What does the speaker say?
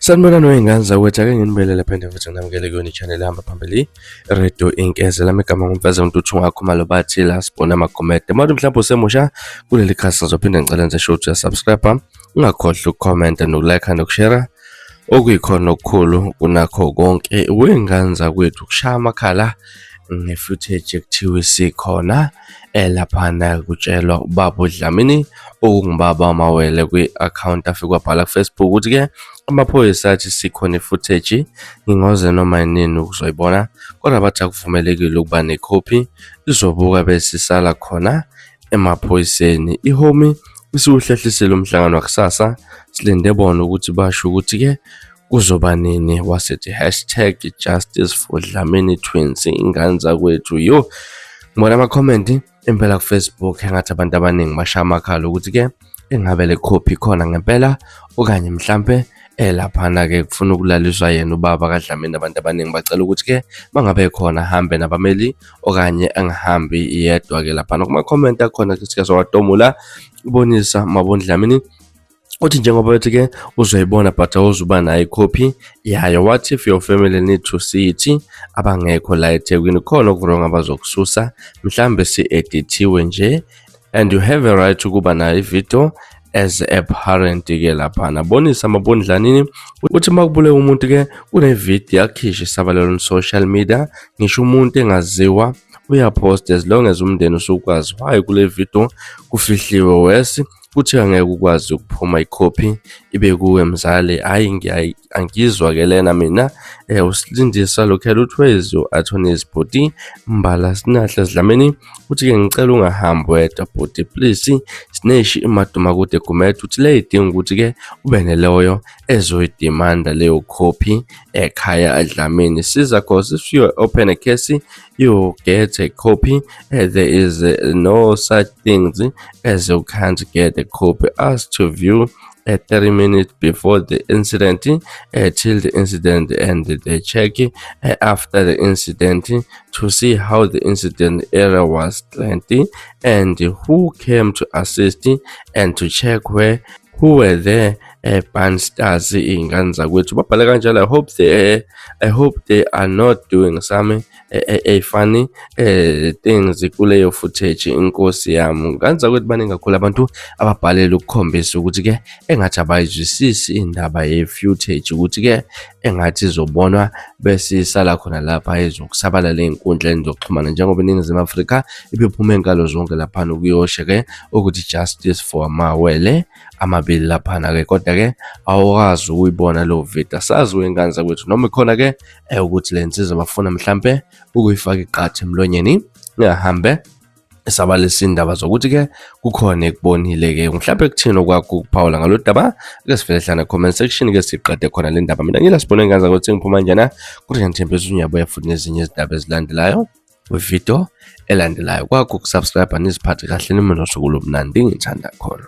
Sanibonani wey'ngane zakwethu, ake nginibelele phinde futhi nginamukele kuyona i-channel ehamba phambili, Radio Inkeze. Lami igama nguMfeza Ntuthu Ngakhumalo bathi la sibona amagomede. Manje mhlawumbe usemusha kuleli khasi ngizophinde ngicela nje sho ukuthi uyasubscribe, ungakhohlwa ukucomment nokulike nokushare okuyikhona okukhulu kunakho konke. Wey'ngane zakwethu kushaya amakhala nge-footage ekuthiwa isikhona elaphana kutshelwa ubaba uDlamini okungubaba wamawele kwi-akhawunti afike wabhala ku-Facebook ukuthi-ke amaphoyisa athi sikhona i-footage ngingoze noma yinini ukuzoyibona kodwa bathi akuvumelekile ukuba nekhophi izobuka besisala khona emaphoyiseni. I-home isiwuhlehlisile umhlangano wakusasa silinde bona ukuthi basho ukuthi-ke kuzoba nini wasethi hashtag justice for Dlamini twins ingane zakwethu. Yo, ngibona ama-comment impela ku-Facebook engathi abantu abaningi bashaya amakhala ukuthi-ke engabe le khophi ikhona ngempela okanye mhlampe elaphana-ke kufuna ukulaliswa yena ubaba kaDlamini. Abantu abaningi bacela ukuthi-ke bangabe khona ahambe nabameli okanye angahambi yedwa-ke laphana. Kuma-comment akhona ke sike sawatomula ubonisa Maboni Dlamini uthi njengoba bethi-ke uzoyibona but awuzuba nayo ikhophi yayo. What if your family need to see it? Abangekho la eThekwini khona oku-wrong abazokususa, mhlambe si-edithiwe nje and you have a right ukuba nayo ividiyo as a parent-ke laphana. Bonisa Maboni Dlamini uthi uma kubulewe umuntu-ke kunevidiyo yakhishwa isabalala on social media, ngisho umuntu engaziwa uyaphosta as long as umndeni usukwazi why kule video kufihliwe wesi kuthiwa ngeke ukwazi ukuphuma ikhophi ibe kuwe mzali. Hhayi, angizwa-ke lena mina. Usilindisa lokhela uthi where is your attorneys bhuti Mbala Sinahle Dlamini uthi-ke ngicela ungahambi wedwa bhuti please. Sineshi iMadumakude Gumede uthi le idinga ukuthi-ke ube neloyo ezoyidimanda leyo khophi ekhaya Dlamini. Siza cause if you open a case you get a copy. There is no such things as you can't get a copy. Ask to view 30 minutes before the incident till the incident and they check after the incident to see how the incident area was cleaned and who came to assist and to check where who were there bystanders. Iy'ngane zakwethu babhale kanjalo. I hope they are not doing some a funny things kuleyo footage, inkosi yami. Ngane zakwethu, baningi kakhulu abantu ababhalela ukukhombisa ukuthi-ke engathi abayizwisisi indaba ye-footage ukuthi-ke engathi izobonwa bese isala khona lapha ezokusabalala ey'nkundleni zokuxhumana njengoba iNingizimu Afrika ibiphuma ey'nkalo zonke laphana ukuyosho-ke ukuthi justice for amawele amabili laphana-ke, kodwa-ke awukwazi ukuyibona leyo video. Asazi wey'ngane zakwethu noma ikhona-ke ukuthi le nsizwa bafuna mhlampe ukuyifaka iqatha emlonyeni ingahambe isabalisa indaba zokuthi-ke kukhona ekubonile-ke mhlawumbe. Kuthini okwakho ukuphawula ngalo daba? Ake sivele hlana comment section ke siqede khona le ndaba. Mina ngila sibone ngane zakwethu ngiphuma njena kodwa ngithembisa unyabuya futhi nezinye izindaba ezilandelayo kwividiyo elandelayo. Kwakho ukusubscribe, niziphathe kahle, nime nosuku lomnandi ngithanda khona.